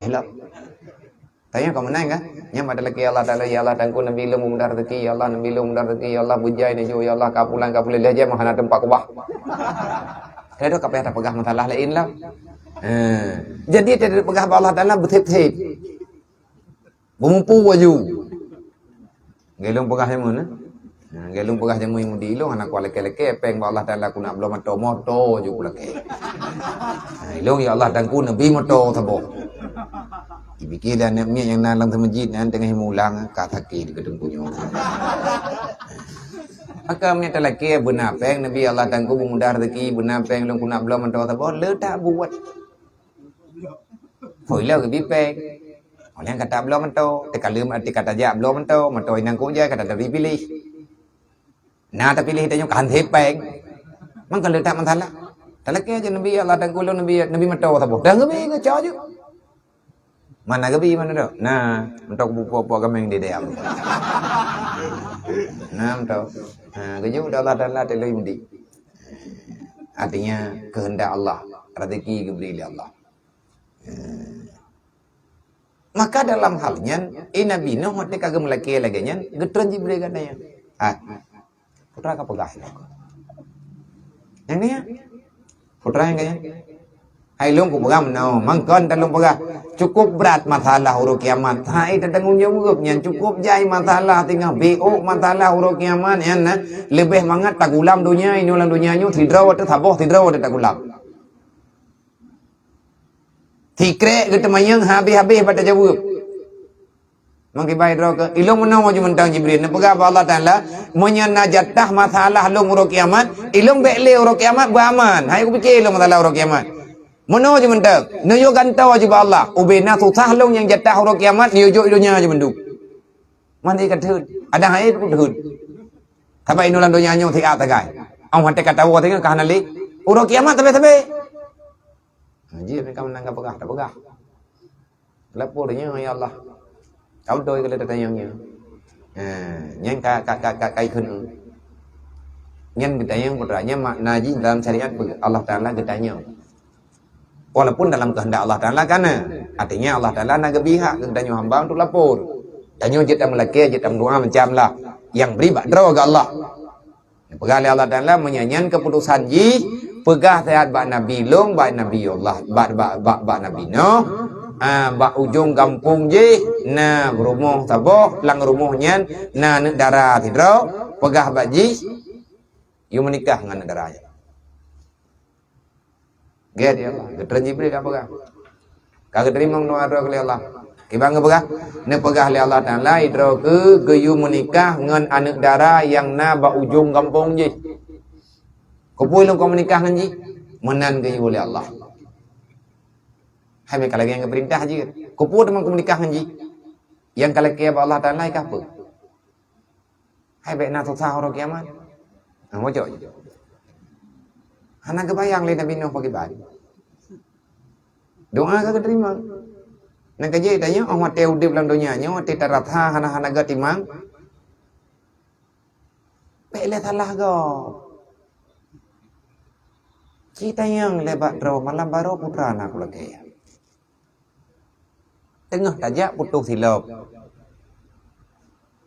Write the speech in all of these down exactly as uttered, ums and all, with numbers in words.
Ilok. Tanya kau menang kan? Nyang pada lagi Allah Taala, ya Allah, tangku Nabi lom mudah rezeki, ya Allah, Nabi lom mudah rezeki, ya Allah, bujai ni, ya Allah, kapulan, kapulan, dah jam hana tempat kubah. Kira tu kapayah peugah masalah lain lah. Ha. Jadi, tidak peugah Allah Taala betul-betul. Bumpu baju. Gaya lôn peugah jameun, eh? Ha, gaya lôn peugah jameun mudi lôn hana kuat leke-leke, peng bak Allah Taala ku nak bloe moto, moto ju ku leke. Ha, ilong ya Allah dan ku neubi moto saboh. Dipikir lah aneuk miet nyang na lam masjid nyan teungoh mulang ka sakét di gedung kunyong. Maka miet talaki beuna peng neubi Allah dan ku beumudah rezeki, beuna peng lôn ku nak bloe moto saboh, le tak buat. Pui lé geubi peng. Oleh kata bloe moto, teukaleuem arti kata jak bloe moto, moto inang kujai kata dari pilih. Na tapiléh tanyoe kan hepeng. Mangka leutak masalah. Talakée aja Nabi Allah dan gulong Nabi Nabi moto saboh. Dah geubi geucok je. Mana geubi mana tu? Nah, moto kubu puak-puak gameng di dia. Nah, moto. Ha, geujok dah Allah Taala teloi mudi. Artinya kehendak Allah, rezeki geubri lé Allah. Maka dalam hal nyan, eh, Nabi Nuh watée ka geumeulakée lagée nyan, geutreun Jibril gata nyan. Ah, putra ka peugah lom. Nyang ni, putra nyang gata nyan. Hai lôn kupeugah meunoe, mangkon tan lôn peugah. Cukup brat masalah uroe kiamat. Hai tatanggong jaweueb nyan cukup jai masalah teungoh biôk masalah uroe kiamat nyan na. Leubeh mangat tagulam donya inoe lam donya nyoe sidroe teuh saboh sidroe teuh tagulam. Sikrek geuteumanyong habéh-habéh bak tajaweueb. Meukibai droe keu, ilong meunoe ju mantong Jibril, neupeugah bak Allah Taala, meunyoe na jatah masalah lôn uroe kiamat, ilong bék lé uroe kiamat beuaman. Hai kupike ilong masalah uroe kiamat. Meunoe ju mantong, neuyue gantoe ju bak Allah, ubena susah lôn nyang jatah uroe kiamat, neuyue jok donya ju mandum. Mandi ka theuet, ada hai ku theuet. Sabai inoe lam donya nyoe siat sagai. Au hate ka tawoe singoh ka hana lé. Uroe kiamat sabe-sabe. Ha, jih mereka menang ka peugah, tak peugah. Lapor nyoe, ya Allah. Kau doi keu leuta tanyong nyoe. Ha, nyan ka ka ka ka kai kheun. Nyan geutanyong putra nyan makna jih dalam syariat Allah Taala geutanyong. Walaupun dalam kehendak Allah Taala kana. Artinya Allah Taala na geubri hak keu geutanyoe hamba untuk lapor. Tanyoe jeuet tameulakée, jeuet tameudoa macam lah. Yang bri bak droe geuh Allah. Peugah lé Allah Taala meunyoe nyan keuputusan jih, peugah siat bak Nabi lôn, bak Nabi Allah, bak bak bak, bak Nabi Nuh, ah, bak ujong gampông jih na rumoh saboh, lam rumoh nyan na aneuk dara sidroe, peugah bak jih, yue meunikah ngon aneuk dara nyan. Gét ya Allah, geutreun Jibril ka peugah. Ka geuteurimong doa droe keu lé Allah. Kiban geupeugah, neupeugah lé Allah Taala, "Droe keu geuyue meunikah ngon aneuk dara nyang na bak ujong gampông jih." Keupeue lôn ka meunikah ngon jih? Meunan geuyue lé Allah. Hai meuka lagée nyang geupeurintah jih. Keupeue teuma ka meunikah ngon jih? Nyang ka lakée bak Allah Taala ka peue? Hai bék na susah uroe kiamat. Nah, mojok je. Hana geubayang lé Nabi Nuh pakriban. Doa ka geuteurimong. Nyang keujeuet tanyoe, oh watée udeb lam donya nyoe, watée tarasa hana-hana geutimang. Bék lé salah gob. Ci tanyong lé bak droe malam baroe putra na kulakée. Teungoh tajak putôh silop.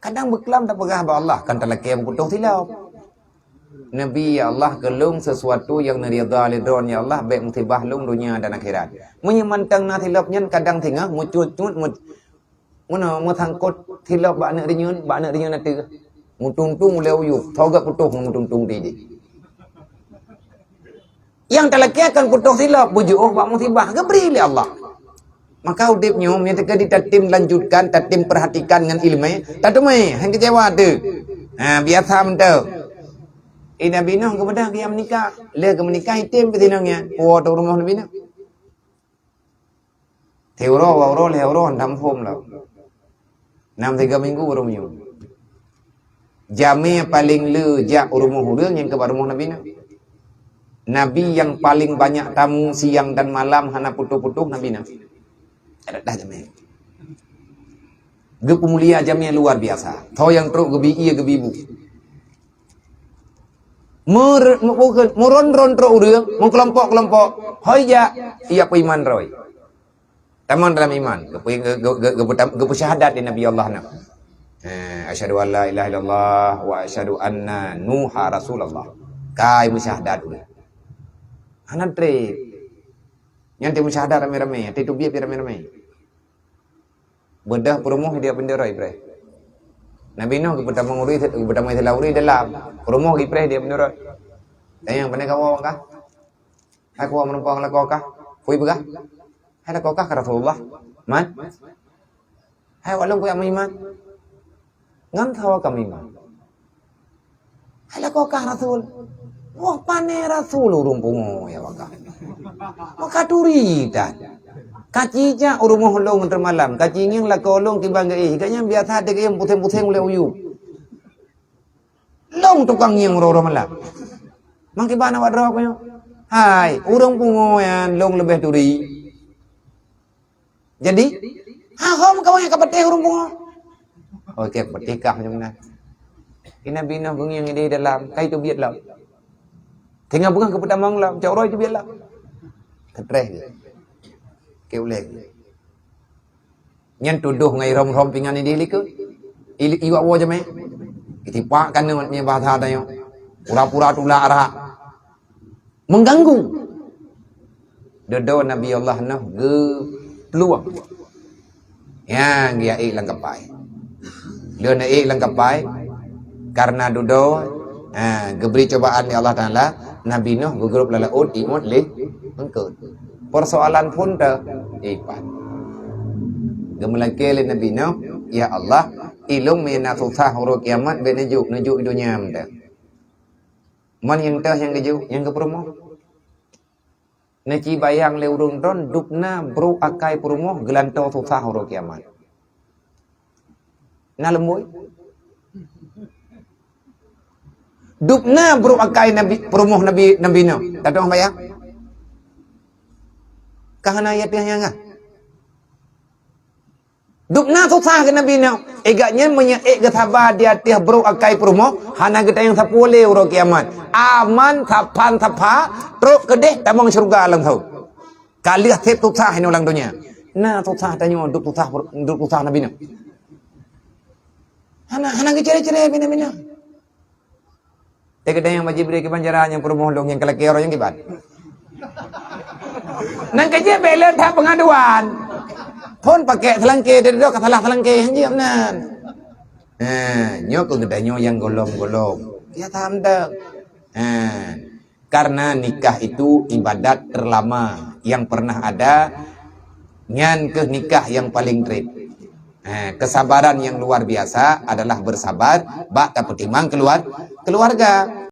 Kadang beuklam tapeuhah bak Allah, kan talakée putôh silop. Nabi, ya Allah, keu lôn sesuatu nyang neuridha lé Droe, ya Allah, bék musibah lôn donya dan akhirat. Meunyoe mantong na silop nyan kadang singoh meucut-cut, meucut, meunoe meusangkot silop bak aneuk rinyun, bak aneuk rinyun ateueh. Meutung-tung ulée uyuek, soe geuh putôh meutung-tung tidi. Nyang talakée kan putôh silop, beujiôh bak musibah, geubri lé Allah. Maka udeb nyoe, meunyoe teuka ditatim lanjutkan, tatim perhatikan ngon iéleumé, tateumé, han keucewa teuh. Ha, biasa mantong. Eh, Nabi Nuh geubeudôh geuyue meunikah. Lheueh geumeunikah item pih sinong nyan. Puwoe teuh rumoh Nabi Nuh. Siuroe, dua uroe, lhée uroe, hana muphom lom. Nam tiga minggu baru meunyoe. Jamé paleng le jak u rumoh ureuëng nyang keu bak rumoh Nabi Nuh. Nabi nyang paleng banyak tamu siang dan malam hana putôh-putôh Nabi Nuh. Adak dah jamé. Geupeumulia jamé luar biasa. Tho nyang trok geubi ié geubi bu. Meur-, meuron-ron trok ureuëng, meukelompok-kelompok, hôi jak, ia peuiman roi. Aman dalam iman. Geupe-, geu-, geu-, geu-, geupeusyahadat di Nabi Allah Nuh. Eh, "Asyhadu an la ilaha illallah wa asyhadu anna Nuha Rasulullah." Kai meusyahadat uleh. Hana treb. Nyan teuh meusyahadat ramé-ramé, teuh teubiet ramé-ramé. Beudôh peurumoh di bendera ipreh. Nabi Nuh geupeutamong ureuëng, geupeutamong istilah ureuëng dalam. Peurumoh ipreh di bendera. Tanyong, "Pane kawoe kah? Hai kawoe meurumpok lakoe kah?" Pui peugah, "Hai lakoe kah ka Rasulullah?" "Man?" "Hai awak lôn kujak meuiman." "Ngon soe kah meuiman?" "Hai lakoe kah Rasul." "Wah, pane Rasul ureuëng pungo ya wakah. Maka turi tan. Kaci jak u rumoh lôn teumalam, kaci ngieng lakoe lôn kiban geuéh, gobnyan biasa teugieng puseng-puseng ulée uyueb. Lôn tukang ngieng uroe-uroe malam. Mangkiban awak droe nyoe?" "Hai, ureuëng pungo nyan lôn leubeh turi." "Jadi, ha ho meukawen ka patéh ureuëng pungo?" "Oh, ka patéh kah nyoe meunan." Keunan Nabi Nuh geungieng idéh dalam, kai teubiet lom. Teungoh beungoh geupeutamong lom, cok uroe teubiet lom. Keutreh geuh. Keu ulée geuh. Nyan tudoh ngon irhom-rhom pingan idéh likot. Ili iwak woe jamé. Itipak keuneuk nyan bahasa tanyoe. Pura-pura tulak arak. Mengganggu. Dudoe Nabi Allah Nuh geuplueng. Nyang geuék lam kapai. Lheueh neuék lam kapai, karena dudoe, ha, geubri cobaan lé Allah Taala, Nabi Nuh geugrôp lam laôt, iôt lé eungkôt. Persoalan phon teuh ipat. Geumeulakée lé Nabi Nuh, "Ya Allah, ilôn meunyoe na susah uroe kiamat, bék neujok, neujok i donya mantong." Mon nyang teuh nyang geujok, nyang geupeurumoh. Neucibayang lé ureuëng droen dubna brôk akai peurumoh geulantoe susah uroe kiamat. Na leumboi? Dubna brôk akai Nabi, peurumoh Nabi, Nabi Nuh. Tatong bayang? Ka hana ayat nyang ngah. Dubna susah keu Nabi Nuh. Igat nyan meunyoe ék geusaba di ateueh brôk akai peurumoh, hana geutanyong sapeue lé uroe kiamat. Aman sapan sapa, trok keudeh tamong syeuruga langsong. Ka lheueh seb susah inoe lam donya. Na susah tanyoe, dub susah, dub susah Nabi Nuh. Hana, hana geucre-cre bina-bina. Teukeudeh nyang bak Jibril kiban cara nyang peurumoh lôn nyang keulakée roh nyang kiban. Nang keujeuet bék lôn that peungaduan. Phon pakék seulangké, teudoh ka salah seulangké, hanjeuet meunan. Ha, nyoe keuh geutanyoe nyang golom-golom. Ya, tam dak. Ha, karena nikah itu ibadat terlama yang pernah ada, nyan keuh nikah yang paling treb. Ha, kesabaran yang luar biasa adalah bersabar bak tapeutimang keluar-, keluarga.